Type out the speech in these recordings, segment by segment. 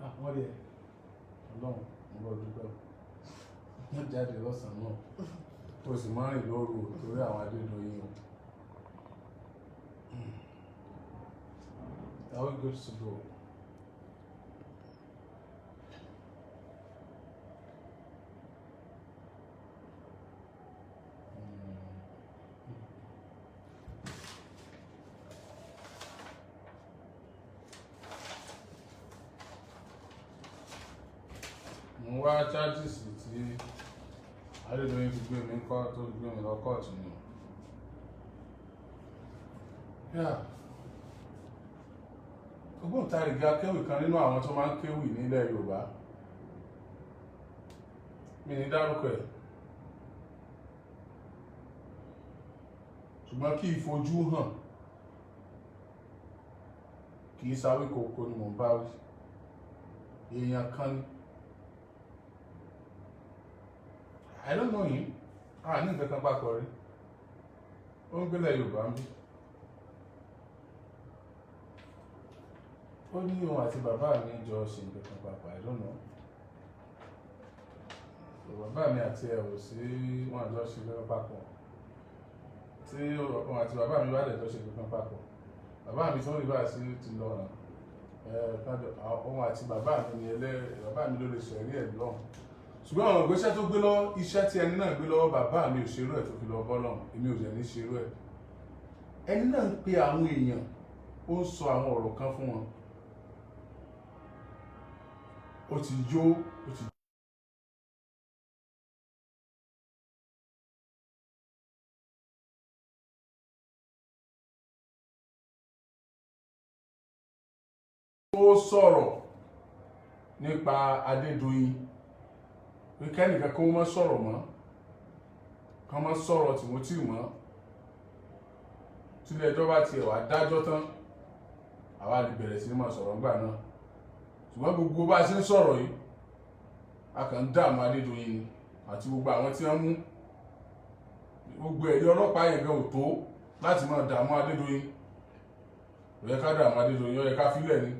Ah, wọ́n rí ẹ. Ọlọ́run, mo bọ́ dúpẹ́ o. Wọ́n jáde lọ́sàn-án náà, o sì máa ń rìn lóru o, torí àwọn Adédoyin o. Are we good to go? Mo wá charges tí Adédoyin fi gbé mi kọ́, tó fi gbé mi lọ kóòtù ni o. Yeah. Ògbóǹtarìgì akéwì kan nínú àwọn tó máa ń kéwì nílẹ̀ Yorùbá, mi ní dárúkọ ẹ̀, ṣùgbọ́n kí ìfojú hàn, kì í sáwí kòkó ni mò ń bá wí. Èèyàn kan ni, I don't know him, a ní nǹkan kan papọ̀ rí. Ó ń gbélẹ̀ Yorùbá ń bí. Ó ní òun àti bàbá mi jọ ṣe nǹkan kan papọ̀, I don't know. So bàbá mi àti ẹ̀ ò sí, wọn àjọ ṣe nǹkan kan papọ̀. Tí òun àti bàbá mi bá dẹ̀ jọ ṣe nǹkan kan papọ̀, bàbá mi tó ń rí báyìí sí ti lọ ràn ẹ̀, òun àti bàbá mi ni ẹlẹ́, bàbá mi ló lè sọ ẹ̀rí ẹ̀ lọ́hùn. Ṣùgbọ́n àwọn ìgbésẹ̀ tó gbé lọ́wọ́, iṣẹ́ tí ẹni náà gbé lọ́wọ́, bàbá mi ò ṣerú ẹ̀ tó fi lọ bọ́ lọ́hùn, èmi ò jẹ́ ní ṣerú ẹ̀. Ẹni náà ń pe àwọn èèyàn, ó ń sọ àwọn ọ̀rọ̀ kan fún wọn. Ó ti yó, ó ti ó sọ̀rọ̀ nípa Adédoyin pé kẹ́nìkan kó má sọ̀rọ̀ mọ́, kán má sọ̀rọ̀ Timothy mọ́. Tílé ẹjọ́ bá tiẹ̀ wá dájọ́ tán, àwa lè bẹ̀rẹ̀ sí ní máa sọ̀rọ̀ ńgbà náà. Ṣùgbọ́n gbogbo bá a ṣe ń sọ̀rọ̀ yìí, a kàn ń dààmú Adédoyin ni àti gbogbo àwọn tí wọ́n mú. Gbogbo ẹ̀rí ọlọ́pàá yẹn gan ò tó láti máa dààmú Adédoyin. Ó yẹ ká dààmú Adédoyin, ó yẹ ká fílẹ̀ ni.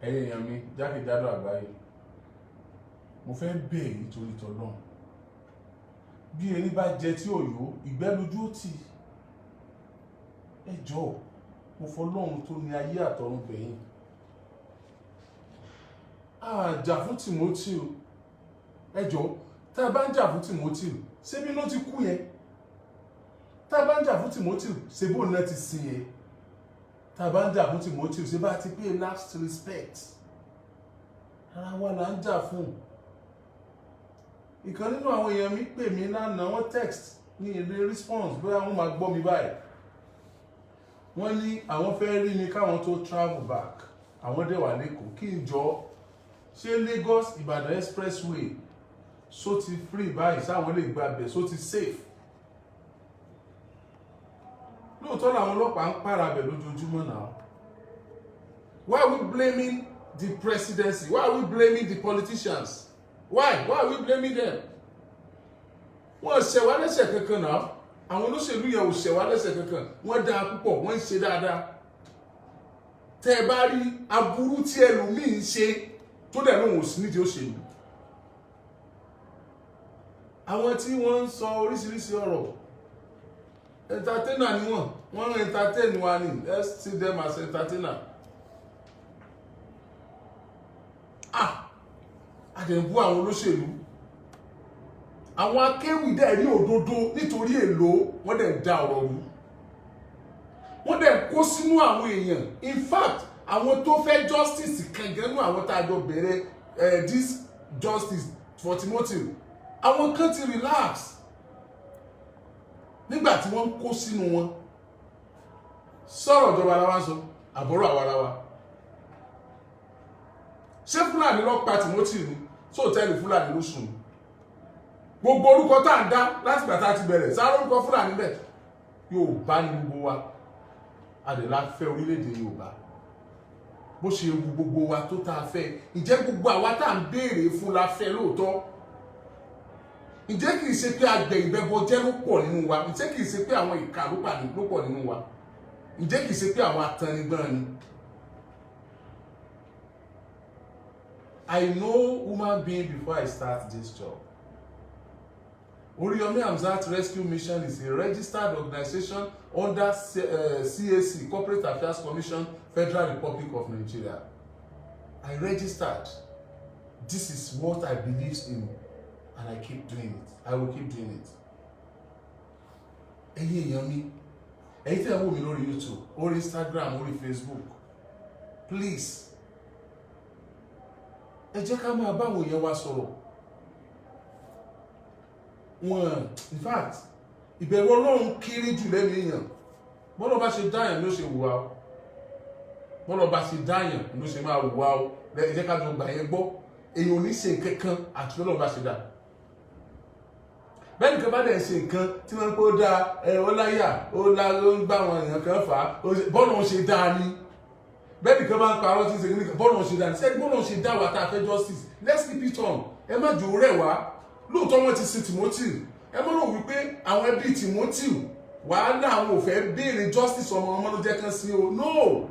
Ẹ̀yin èèyàn mi jákèjádò àgbáyé, mo fẹ́ bẹ̀ yín torí tọlọ́run. Bí ẹni bá jẹ tí ò yó, ìgbẹ́ lójú ó tì. Ẹ jọ̀ọ́, mo fọlọ́run tó ní ayé àtọ̀run bẹ̀ yín. A jà fún Timothy o. Ẹ jọ̀ọ́, tá a bá ń jà fún Timothy, ṣé bí ló ti kú yẹn? Tá a bá ń jà fún Timothy, ṣé bóun náà ti sin yẹn? Tá a bá ń jà fún Timothy, ṣé bá ti pay last respect? Ara wa là ń jà fún. Ìkan nínú àwọn èèyàn mi pè mí lánàá, wọ́n text ní ilé response, bóyá wọ́n máa gbọ́ mi báyìí. Wọ́n ní àwọn fẹ́ rí mi káwọn tó travel back. Àwọn dẹ̀ wà lẹ́kọ̀ọ́. Kí n jọ, ṣé Lagos Ìbàdàn expressway so ti free báyìí, sáwọn lè gba bẹ̀, so ti safe? Lóòótọ́ làwọn ọlọ́pàá ń pààrà bẹ̀ lójoojúmọ́ náà. Why are we blaming the presidency? Why are we blaming the politicians? Why are we blaming them? Wọ́n ṣẹ̀ wá lẹ́sẹ̀ kankan náà. Àwọn olóṣèlú yẹn ò ṣẹ̀ wá lẹ́sẹ̀ kankan. Wọ́n dáa púpọ̀, wọ́n ń ṣe dáadáa. Tẹ́ ẹ bá rí aburú tí ẹlòmíì ń ṣe tó dẹ̀ lóun ò sí nídìí òṣèlú, àwọn tí wọ́n ń sọ oríṣiríṣi ọ̀rọ̀, entertainer ni wọ́n. Wọ́n ń entertain wa ni. Let's see them as entertainer. Ah, àdẹ̀bú àwọn olóṣèlú, àwọn akéwì dẹ̀ rí òdodo nítorí èlò, wọ́n dẹ̀ da ọ̀rọ̀ rú, wọ́n dẹ̀ kó sínú àwọn èèyàn. In fact, àwọn tó fẹ́ justice kangan nú àwọn tá a jọ bẹ̀rẹ̀ this justice for Timothy, àwọn kan ti relax nígbà tí wọ́n ń kó sínú wọn. Sọ̀rọ̀ ìjọba ara wa ń sọ àbọ̀rọ̀ àwa ara wa. Ṣé Fúlàní ló pa Timothy ni? Sóòtẹ́ẹ̀lì Fúlàní ló sùn? Gbogbo orúkọ tá à ń dá láti gbà tá a ti bẹ̀rẹ̀ sáré, orúkọ Fúlàní bẹ̀. Yorùbá ni gbogbo wa, a lè la fẹ́ orílẹ̀-èdè Yorùbá bó ṣe wu gbogbo wa tó tá a fẹ́. Ìjẹ́ gbogbo àwa tá à ń béèrè fún la fẹ́ lóòótọ́? Ǹjẹ́ kìí ṣe pé àgbẹ̀ ìbẹ́bọjẹ́ ló pọ̀ nínú wa? Ǹjẹ́ kìí ṣe pé àwọn ìkà ló pọ̀ nínú wa? Ǹjẹ́ kìí ṣe pé àwọn atanigbọ́n ni? I know human being before I start this job. Oriyomi Hamzat Rescue Mission is a registered organization under CAC, Corporate Affairs Commission, Federal Republic of Nigeria. I registered. This is what I believe in, and I keep doing it. I will keep doing it. Ẹ̀yin èèyàn mi, ẹ̀yin tẹ́ ẹ wò mí lórí YouTube, orí Instagram, orí Facebook, please, ẹ jẹ́ ká máa báwọn èèyàn wa sọ̀rọ̀ wọn. In fact, ìbẹ̀rù Ọlọ́run kéré jù lẹ́nu èèyàn. Bọ́lọ̀ bá ṣe dáyàn ló ṣe wùwá o, bọ́lọ̀ bá ṣe dáyàn ló ṣe máa wùwá o. Ẹ jẹ́ ká jọ gbà yẹn gbọ́. Èèyàn ò ní ṣe nǹkan kan àti bọ́lọ̀ bá ṣe dá. Bẹ́ẹ̀ nìkan bá dẹ̀ ṣe nǹkan tí wọ́n ń pé ó dáa, ẹ ó láyà, ó lá, ó ń bá àwọn èèyàn kan fà á, bọ́lọ̀ ń ṣe dáa ni. Bẹ́ẹ̀ nìkan bá ń parọ́ tí ń ṣe nìkan, bọ́lọ̀ ń ṣe dáa ni. Sẹ́ni bọ́lọ̀ ń ṣe dá wa tá a fẹ́ justice, let's keep it on. Ẹ má jò rẹ̀ wá. Lóòótọ́ wọ́n ti sin Timothy. Ẹ má rò wípé àwọn ẹbí Timothy, wàhálà àwọn ò fẹ́ béèrè justice ọmọ ọmọ ló jẹ́ kán sí o. No,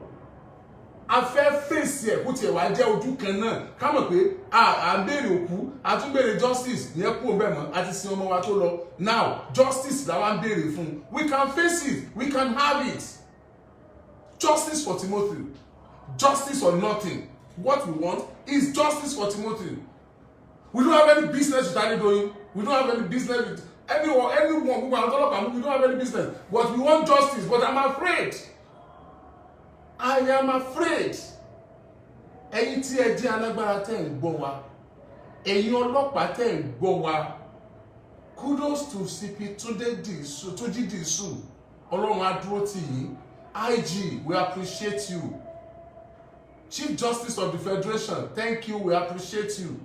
a fẹ́ fèsì ẹ̀, kó tiẹ̀ wá jẹ́ ojú kan náà, ká mọ̀ pé à ń béèrè òkú, a tún béèrè justice yẹn kú òun bẹ́ẹ̀ mọ́. A ti sin ọmọ wa tó lọ, now justice làwa ń béèrè fún. We can face it, we can have it. Justice for Timothy, justice or nothing. What we want is justice for Timothy. We don't have any business with Adedoyin. We don't have any business with anyone, anyone. Gbogbo àwọn tọ́lọ́pàá mú, we don't have any business, but we want justice. But I'm afraid, I am afraid. Ẹ̀yin tí ẹ jẹ́ alágbára tẹ́ ń gbọ́ wa, ẹ̀yin ọlọ́pàá tẹ́ ń gbọ́ wa, kudos to CP Tunde Disu, Túnjí Disu. Ọlọ́run á dúró tì yín. IG, we appreciate you. Chief Justice of the Federation, thank you, we appreciate you.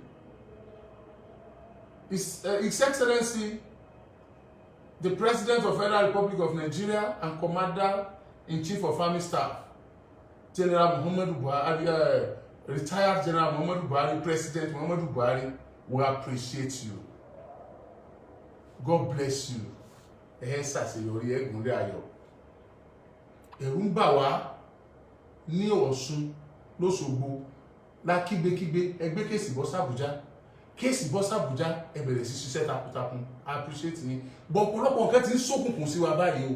His Excellency the President of Federal Republic of Nigeria and Commander-in-Chief of Army Staff, General Muhammadu Buhari, retired General Muhammadu Buhari, President Muhammadu Buhari, we appreciate you. God bless you. Ẹ ṣàṣeyọrí, ẹ gúnlẹ̀ ayọ̀. Ẹ̀rù ń bà wá ní Ọ̀ṣun lÓṣogbo lákígbékígbé. Ẹgbẹ́ case bọ́ sàbújá, case bọ́ sàbújá, ẹ bẹ̀rẹ̀ sí ṣiṣẹ́ takuntakun. I appreciate yín, but ọ̀pọ̀lọpọ̀ nǹkan ti ń ṣókùnkùn sí wa báyìí o.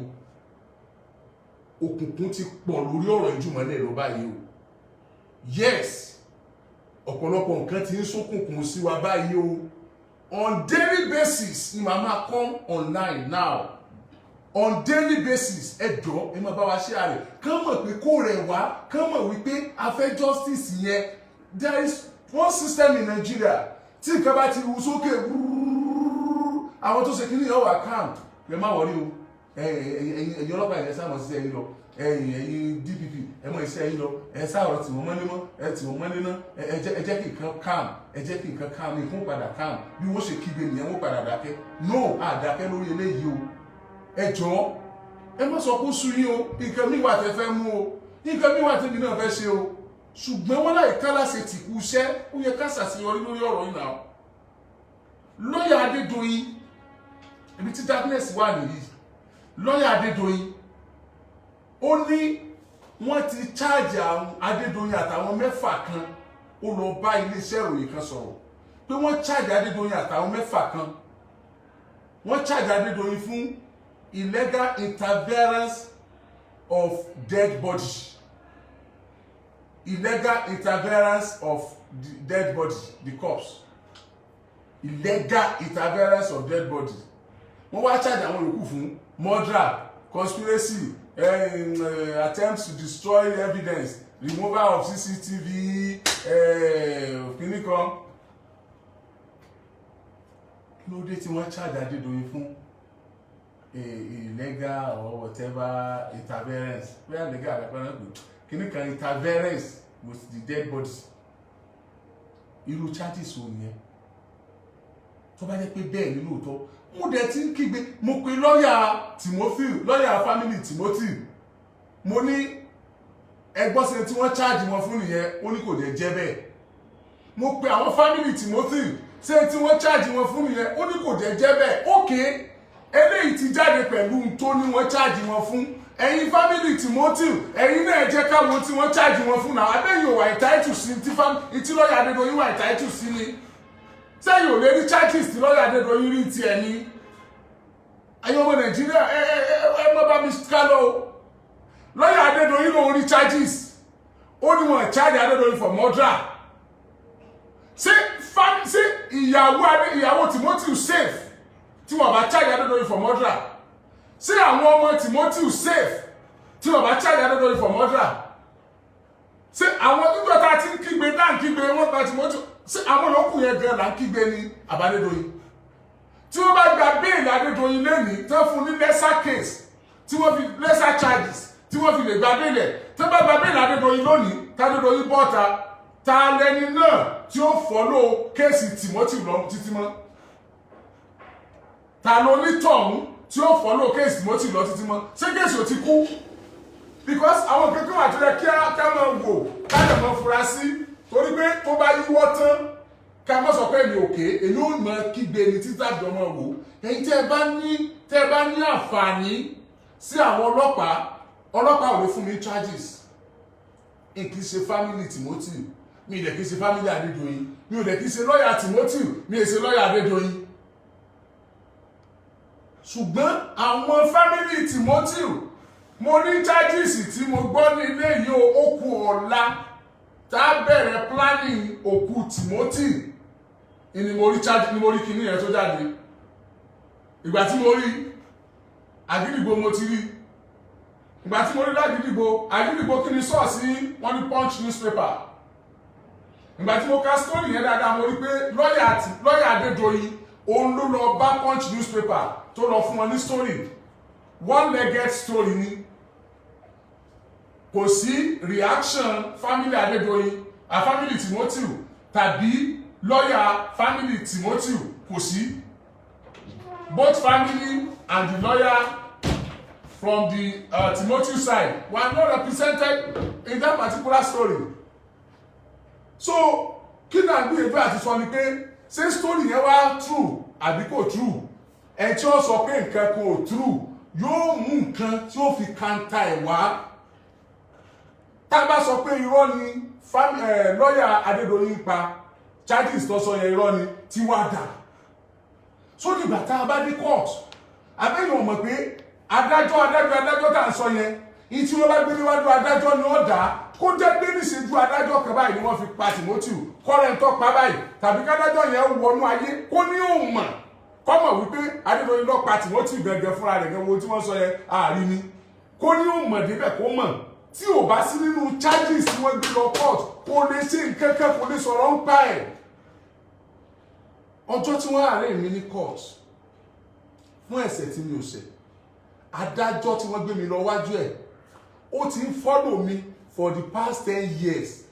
Òkùnkùn ti pọ̀ lórí ọ̀rọ̀ ìjùmọ̀lẹ̀ lọ báyìí o. Yes, ọ̀pọ̀lọpọ̀ nǹkan ti ń ṣókùnkùn sí wa báyìí o. On daily basis ni màá máa come online now, on daily basis. Ẹ jọ̀ọ́, ẹ máa bá wa ṣe àrẹ kán mọ̀ pé kó rẹ̀ wá, kán mọ̀ wípé a fẹ́ justice yẹn. There is one system in Nigeria tí nǹkan bá ti ru sókè, àwọn tó ṣe kíní yẹn wà calm. Ẹ má worry o. Ẹ̀yin ọlọ́pàá, ẹ̀yẹ sáà mọ̀ sí ẹ̀yin lọ. Ẹ̀yin DPP, ẹ mọ̀ iṣẹ́ ẹ̀yin lọ. Ẹ sáàrọ̀ tì wọ́n mọ́lé mọ́, ẹ tì wọ́n mọ́lé náà. Ẹ jẹ́ kí nǹkan calm, ẹ jẹ́ kí nǹkan calm, nǹkan padà calm. Bí wọ́n ṣe kígbe nìyẹn, wọ́n padà dákẹ́. No, àdákẹ́ lórí eléyìí o. Ẹ jọ̀ọ́, ẹ má sọ kó sú yín o. Nǹkan mi wà tẹ́ fẹ́ mú o, nǹkan mi wà tẹ́mi náà fẹ́ ṣe o, ṣùgbọ́n wọ́n láì ká láṣẹ tìkú iṣẹ́, ó yẹ ká ṣàṣeyọrí lórí ọ̀rọ̀ yìí náà. Lọ́ọ̀yà Adédoyin, ibi tí darkness wà nìyí. Lọ́ọ̀yà Adédoyin, ó ní wọ́n ti charge àwọn Adédoyin àtàwọn mẹ́fà kan. Ó lọ bá iléeṣẹ́ ìròyìn kan sọ̀rọ̀ pé wọ́n charge Adédoyin àtàwọn mẹ́fà kan. Wọ́n charge Adédoyin fún illegal interference of dead body, illegal interference of the dead body, the corpse, illegal interference of dead body. Wọ́n wá charge àwọn yòókù fún murder, conspiracy, attempt to destroy evidence, removal of CCTV, kìíní kan. Kí ló dé tí wọ́n charge Adédoyin fún illegal or whatever interference, bóyá legal àbẹ̀pẹ̀ pé kìíní kan, interference with the dead body? Irú charges wo nìyẹn? Tó bá jẹ́ pé bẹ́ẹ̀ ni lóòótọ́, mo dẹ̀ ti ń kígbe. Mo pe lọ́ọ̀yà Timothy, lọ́ọ̀yà family Timothy. Mo ní ẹgbọ́n sí tí wọ́n charge wọn fún nìyẹn. Ó ní kò dẹ̀ jẹ́ bẹ́ẹ̀. Mo pe àwọn family Timothy tí Ṣé tí wọ́n charge wọn fún nìyẹn? Ó ní kò jẹ́ jẹ́ bẹ́ẹ̀. Okay, eléyìí ti jáde pẹ̀lú tó ní wọ́n charge wọn fún. Ẹ̀yin family Timothy, ẹ̀yin náà jẹ́ káwọn tí wọ́n charge wọn fún náà. Abẹ́yìn ò wà entitled sí tí lọ́ọ̀yà Adédoyin wà entitled sí ni? Sẹ́yìn ò lè rí charges tí lọ́ọ̀yà Adédoyin rí tiẹ̀ ni? Ẹ̀yin ọmọ Nàìjíríà, ẹ ẹ ẹ ẹ mọ́ bá mi ká lọ o. Lọ́ọ̀yà Adédoyin lòún rí charges, ó ní wọ́n charge Adédoyin for murder. Ṣé ìyàwó Timothy safe tí wọ́n bá charge Adédoyin for murder? Ṣé àwọn ọmọ Timothy safe tí wọ́n bá charge Adédoyin for murder? Ṣé àwọn nígbà tá a ti ń kígbe tá à ń kígbe wọ́n gba Timothy, ṣé àwọn yòókù yẹn gan là ń kígbe ní àbádédoyin? Tí wọ́n bá gba bail Adédoyin lẹ́nìí tán, fún ní lesser case, tí wọ́n fi lesser charges tí wọ́n fi lè gba bail ẹ̀, tí wọ́n bá gba bail Adédoyin lónìí, tádédoyin bọ́ta, ta lẹni náà tí ó follow case Timothy lọ títí mọ́? Ta ló ní tọ̀hún tí ó follow case Timothy lọ títí mọ́? Ṣé case ò ti kú? Because àwọn kankan wà tó yẹ kí á máa wò, ká lè máa fura sí, torí pé tó bá yíwọ́ tán, ká má sọ pé èmi òkè èmi ò mọ kígbe ní títà jọ máa wò. Ẹ̀yin tẹ́ ẹ bá ní àǹfààní sí àwọn ọlọ́pàá, ọlọ́pàá ò lè fún mi charges. N kì í ṣe family Timothy, mi ì dẹ̀ kì í ṣe family Adédoyin, mi ò dẹ̀ kì í ṣe lọ́ọ̀yà Timothy, mi ì ṣe lọ́ọ̀yà Adédoyin. Ṣùgbọ́n àwọn family Timothy, mo ní charges tí mo gbọ́ ní ilé yìí o. Ó kù ọ̀la tá a bẹ̀rẹ̀ planning òkú Timothy ni mo rí charge, ni mo rí kinní yẹn tó jáde. Ìgbà tí mo rí Àgídìgbò, mo ti rí. Ìgbà tí mo rí lágídìgbò, Àgídìgbò kí ni sọ́ọ̀sì wọ́n ní Punch newspaper. Ìgbà tí mo ka story yẹn dáadáa, mo rí pé lọ́ọ̀yà Adédoyin, òun ló lọ bá Punch newspaper tó lọ fún wọn ní story. One legged story ni, kò sí reaction family Adédoyin, a family Timothy tàbí lọ́ọ̀yà family Timothy, kò sí. Both family and the lawyer from the Timothy side were not represented in that particular story. So kí náà gbìyànjú àti sọ ni pé, ṣé story yẹn wá true àbí kò true? Ẹ tí ó sọ pé nǹkan kò true, yóò mú nǹkan tí ó fi counter ẹ̀ wá. Tá a bá sọ pé irọ́ ni lọ́ọ̀yà Adédoyin pa, charges tó sọ yẹn irọ́ ni, tí wàá dà so nígbà tá a bá dé court, abẹ́yìn ọmọ pé adájọ́ tá à ń sọ yẹn, ìyí tí wọ́n bá gbé níwájú adájọ́ ni ó dá. Kó jẹ́ pé níṣẹ́jú adájọ́ kan báyìí ni wọ́n fi pa Timothy, kọ́rẹ́ńtọ́ pa báyìí, tàbí kádájọ́ yẹn wọnú ayé kó ní òun mọ̀, kọ́mọ̀ wípé Adédoyin ló pa Timothy gẹ́gẹ́ fúnra rẹ̀ gẹ́gẹ́. Wo tí wọ́n sọ yẹn àárín ni kó ní òun mọ̀ débẹ̀, kó mọ̀ tí ò bá sí nínú charges tí wọ́n gbé lọ court, kò lè ṣe nǹkan kan, kò lè sọ̀rọ̀ ń pa ẹ̀. Ọjọ́ tí wọ́n arraign mi ní court fún ẹ̀ṣẹ̀ tí mi ò ṣẹ̀, adájọ́ tí wọ́n gbé mi lọ wájú ẹ̀, ó ti ń follow mi for the past 10 years.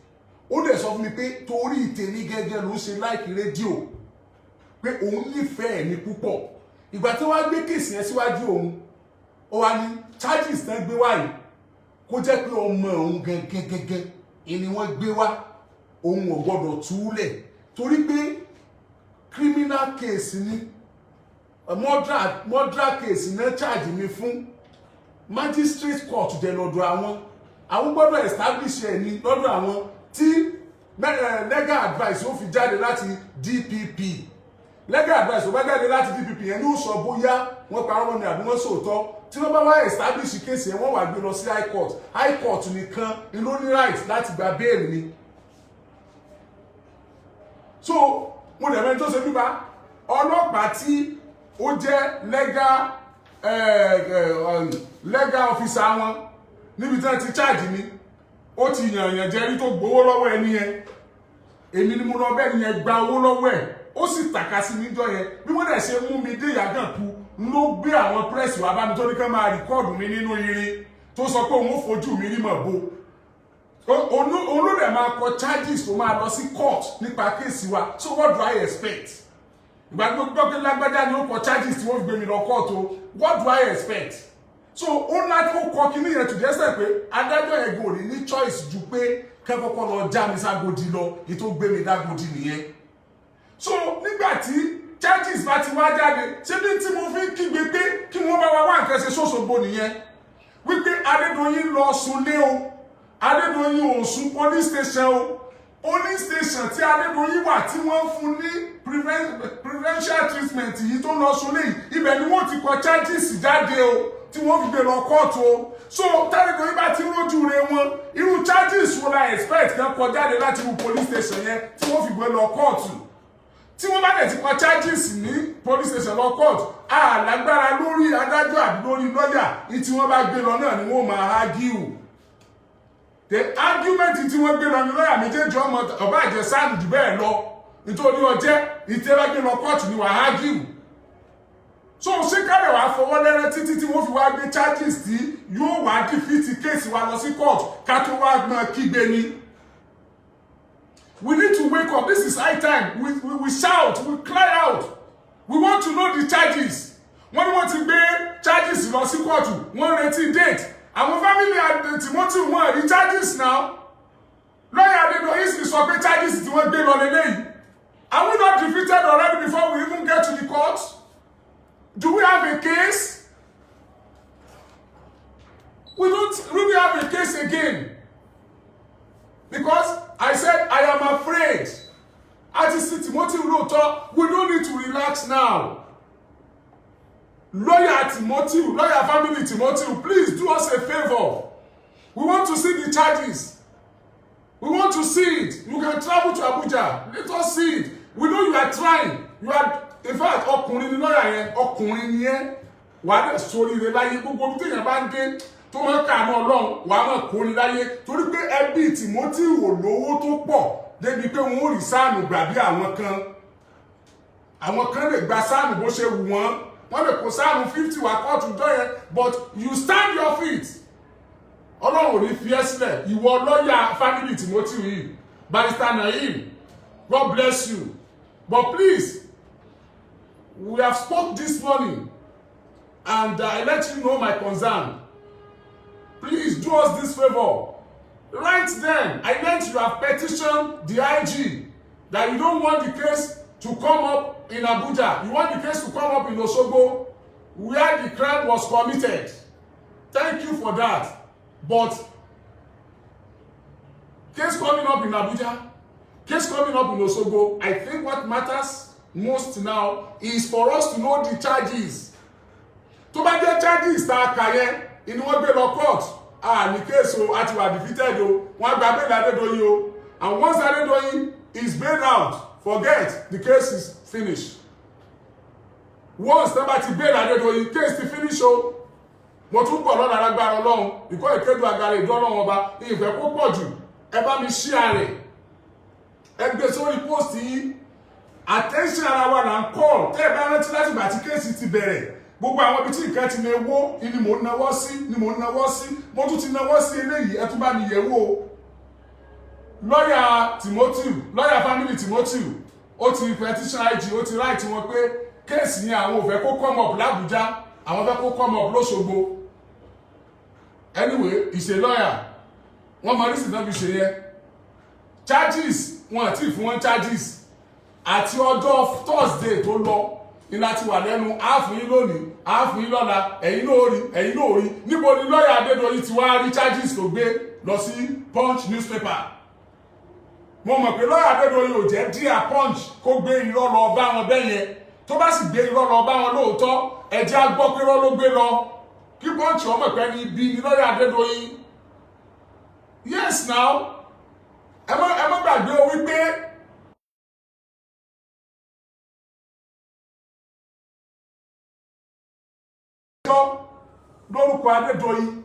Ó dẹ̀ sọ fún mi pé torí tèmi gẹ́gẹ́ ló ń ṣe like rédíò, pé òun nífẹ̀ẹ́ mi púpọ̀. Ìgbà tí wọ́n á gbé case yẹn síwájú òun, ó wá ní charges tán gbé wáyìí, kó jẹ́ pé ọmọ òun gẹ́gẹ́ gẹ́gẹ́ ni wọ́n gbé wá, òun ò gbọ́dọ̀ túlẹ̀, torí pé criminal case ni, murder case náà charge mi fún. Magistrate court dẹ̀ lọ́dọ̀ àwọn gbọ́dọ̀ establish ẹ̀ ní lọ́dọ̀ àwọn tí legal advice ó fi jáde láti DPP. Legal advice ó bá jáde láti DPP yẹn ní ó sọ bóyá wọ́n parọ́ mọ́ mi àbí wọ́n sòótọ́. Tí wọ́n bá wá establish case yẹn, wọ́n wá gbé lọ sí high court. High court nìkan ni ló ní right láti gba bail mi. So mo dẹ̀ mẹ́rin tó ṣe bíbá ọlọ́pàá tí ó jẹ́ legal officer wọn níbi tí wọ́n ti charge mi, ó ti yànyàn jẹ́rí tó gbowó lọ́wọ́ ẹni yẹn. Èmi ni mo lọ bẹ́ẹ̀ ni yẹn gba owó lọ́wọ́ ẹ̀, ó sì tàka sí níjọ́ yẹn. Bí wọ́n dẹ̀ ṣe mú mi dé Ìyàgànkù, ló gbé àwọn press wá bá mi, tó ní kán máa record mi nínú irin, tó sọ pé òun ó fojú mi rí mọ̀ bo. Òun ló dẹ̀ máa kọ charges tó máa lọ sí court nípa case wa. So what do I expect? Ìgbà tó gbọ́ pé lágbájá ni ó kọ charges tí wọ́n fi gbé mi lọ court o, what do I expect? So ó láti ó kọ kíní yẹn to the extent pé adájọ́ yẹn kò ní ní choice ju pé kẹ́kọ̀ọ́ lọ já mi ságodi lọ. Ètò gbé mi dágodi nìyẹn. So nígbà tí charges bá ti wá jáde, ṣé bí tí mo fi ń kígbe pé kí wọ́n bá wa wá nǹkan ṣe sÓṣogbo nìyẹn, wípé Adédoyin lọ sunlé o, Adédoyin ò sùn police station o. Police station tí Adédoyin wà, tí wọ́n fún ní preferential treatment yìí, tó lọ sunlé yìí, ibẹ̀ ni wọ́n ti kọ charges jáde o, tí wọ́n fi gbé lọ kóòtù o. So tÁdédoyin bá ti rójú re wọn, irú charges wo la expect kan kọ jáde láti irú police station yẹn tí wọ́n fi gbé lọ kóòtù? Tí wọ́n bá dẹ̀ ti kọ charges ní police station lọ court, alágbára lórí adájọ́ àbí lórí lọ́yà ní tí wọ́n bá gbé lọ náà ni wọ́n máa argue. The argument tí wọ́n gbé lọ ní lọ́yà méjèèjì, ọmọ ọba àjẹ sáàlù jù bẹ́ẹ̀ lọ, nítorí ọjẹ́ ìtẹ́lá gbé lọ court ni wàá argue. So ṣé kálẹ̀ wàá fọwọ́ lẹ́rẹ́ títí tí wọ́n fi wá gbé charges tí yóò wá defeat case wa lọ sí court, ká tó wá gbọ́n kígbe ni? We need to wake up. This is high time. We shout, we cry out. We want to know the charges. Wọ́n ní wọ́n ti gbé charges lọ sí kóòtù, wọ́n ń retí date. Àwọn family Timothy, wọ́n rí charges now. Lọ́yà Adédoyin sì sọ pé charges tí wọ́n gbé lọ lélẹ́yìí. Are we not defeated already before we even get to the court? Do we have a case? We don't really have a case again. Because I said I am afraid. Àti sí Timothy lóòótọ́, we don't need to relax now. Lawyer Timothy, lawyer family Timothy, please do us a favour. We want to see the charges. We want to see it. You can travel to Abuja. Let us see it. We know you are trying. You are, in fact, ọkùnrin ni lọ́yà yẹn, ọkùnrin ni ẹ́. Wà á dẹ̀ sóríire láyé. Gbogbo ibi téèyàn bá ń dé tó máa ń kàánú Ọlọ́run, wà á máa kóni láyé. Torí pé ẹbí Timothy ò lówó tó pọ̀ débi pé wọn ò rí SAN gbà bí àwọn kan. Àwọn kan lè gba SAN bó ṣe wù wọ́n. Wọ́n lè kó SAN 50 wá kóòtù jọ yẹn, but you stand your feet. Ọlọ́run ò ní fi ẹ́ sílẹ̀. Ìwọ lọ́yà family Timothy yìí, Barrister Naim, God bless you. But please, we have spoke this morning and I let you know my concern. Please do us this favour. Write them. I learned you have petitioned the IG that you don't want the case to come up in Abuja. You want the case to come up in Osogbo, where the crime was committed. Thank you for that. But case coming up in Abuja, case coming up in Osogbo, I think what matters most now is for us to know the charges. Tó bá jẹ́ charges tá a kà yẹn ni wọ́n gbé lọ court, a ní case o, a ti wà defeated o. Wọ́n gba bail Adédoyin o. And once Adédoyin is bailed out, forget, the case is finished. Once tó bá ti bail Adédoyin, case ti finish o. Mo tún bọ̀ lọ́nà alágbára Ọlọ́run ìkọ́ ìkédu agara ìdán Ọlọ́run ọba. Ìfẹ́ kó pọ̀ jù, ẹ bá mi share rẹ̀, ẹ gbé sórí post yìí. Attention ara wa là ń call. Tẹ́ ẹ bá rántí, láti ìgbà tí case ti bẹ̀rẹ̀, gbogbo àwọn ibi tí nǹkan ti lè wó ni mò ń nawọ́ sí, ni mò ń nawọ́ sí. Mo tún ti nawọ́ sí eléyìí, ẹ tún bá mi yẹ̀ wò. Lọ́yà Timothy, lọ́yà family Timothy, ó ti petition IG, ó ti write wọn pé case yẹn, àwọn ò fẹ́ kó come up l'Abuja, àwọn fẹ́ kó come up lÓṣogbo. Anyway, he's a lawyer, wọ́n mọ reason náà fi ṣe yẹn. Charges, wọn àti fún wọn charges. Àti ọjọ́ Thursday tó lọ ní láti wà lẹ́nu àáfún yín lónìí, àáfún yín lọ́la. Ẹ̀yin náà rí, ẹ̀yin náà rí. Níbo ni lọ́ọ̀yà Adédoyin ti wá rí charges tó gbé lọ sí Punch newspaper? Mo mọ̀ pé lọ́ọ̀yà Adédoyin ò jẹ́ díà Punch kó gbé irọ́ lọ bá wọn bẹ́ẹ̀ yẹn. Tó bá sì gbé irọ́ lọ bá wọn lóòótọ́, ẹ̀jẹ̀ á gbọ́ pé irọ́ ló gbé lọ, kí Punch ọmọ ìpẹ́ ní ibi ni lọ́ọ̀yà Adédoyin. Yes, now, ẹ má gbàgbé o wípé ẹjọ́ lórúkọ Adédoyin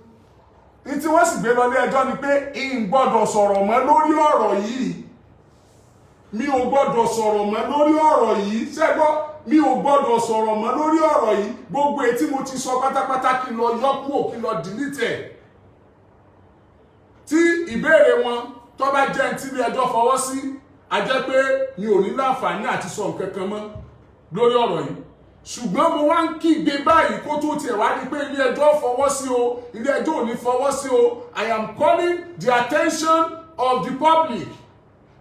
ní tí wọ́n sì gbé lọ ilé ẹjọ́ ni pé n gbọ́dọ̀ sọ̀rọ̀ mọ́ lórí ọ̀rọ̀ yìí. Mi ò gbọ́dọ̀ sọ̀rọ̀ mọ́ lórí ọ̀rọ̀ yìí. Ṣẹ́gbọ́, mi ò gbọ́dọ̀ sọ̀rọ̀ mọ́ lórí ọ̀rọ̀ yìí. Gbogbo èyí tí mo ti sọ pátápátá, kí n lọ yọ kúrò, kí n lọ delete ẹ̀. Tí ìbéèrè wọn tó bá jẹ́ ní tí ilé ẹjọ́ fọwọ́ sí, a jẹ́ pé mi ò ní láǹfààní àti sọ nǹkan kan mọ́ lórí ọ̀rọ̀ yìí. Ṣùgbọ́n mo wá ń kígbe báyìí, kó tó tiẹ̀ wá ní pé ilé ẹjọ́ fọwọ́ sí o, ilé ẹjọ́ ò ní fọwọ́ sí o, I am calling the attention of the public.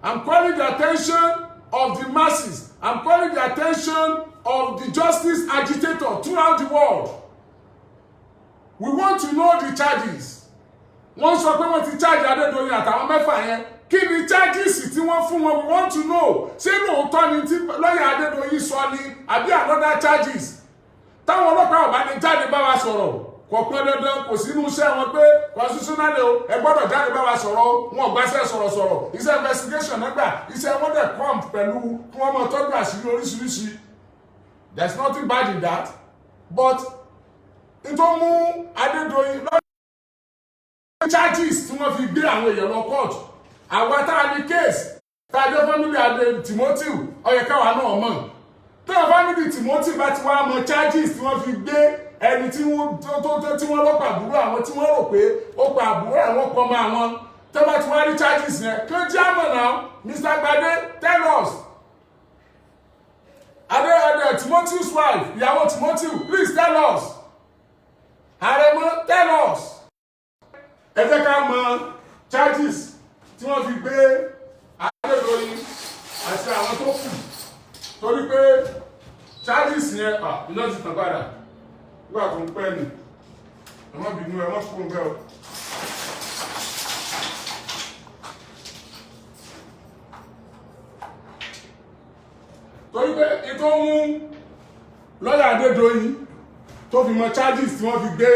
I'm calling the attention of the masses. I'm calling the attention of the justice agitator throughout the world. We want to know the charges. Wọ́n sọ pé wọ́n ti charge Adédoyin àtàwọn mẹ́fà yẹn. Kí ni charges tí wọ́n fún wọn? We want to know. Ṣé lóòótọ́ ni tí lọ́ọ̀yà Adédoyin sọ ni àbí another charges? Táwọn ọlọ́pàá ò bá ní jáde bá wa sọ̀rọ̀, kò pọn dandan, kò sínú iṣẹ́ wọn pé constitutionally o, ẹ gbọ́dọ̀ jáde bá wa sọ̀rọ̀ o. Wọn ò gbàṣẹ́ sọ̀rọ̀sọ̀rọ̀. Iṣẹ́ investigation náà gbà, iṣẹ́ wọn dẹ̀ come pẹ̀lú kí wọ́n máa tọ́jú àṣírí oríṣiríṣi. There is nothing bad in that, but n tó mú Adédoyin lọ́dún, charges tí wọ́n fi gbé àwọn èèyàn lọ court, àwa tá a ní case, tá a jẹ́ family Adé Timothy, ó yẹ káwa náà mọ̀. Tí wọ́n family Timothy bá ti wá mọ charges tí wọ́n fi gbé ẹni tí wọ́n tó tí wọ́n lọ́pàá àbúrò àwọn, tí wọ́n rò pé ó pa àbúrò àwọn pọ̀ mọ́ àwọn, tó bá ti wá rí charges yẹn, kí ó jẹ́ àmọ̀ náà. Mr. Gbadé, tell us. Adé Adé Timothy's wife, ìyàwó Timothy, please tell us. Àrẹ̀mọ, tell us. Ẹ jẹ́ ká mọ charges tí wọ́n fi gbé Adédoyin àti àwọn tó kù, torí pé charges yẹn, iná ti tàn padà nígbà tó ń pẹ́ ni. Ẹ má bínú, ẹ má kúrò bẹ́ẹ̀ o. Torí pé ètò mú lọ́yà Adédoyin tó fi mọ charges tí wọ́n fi gbé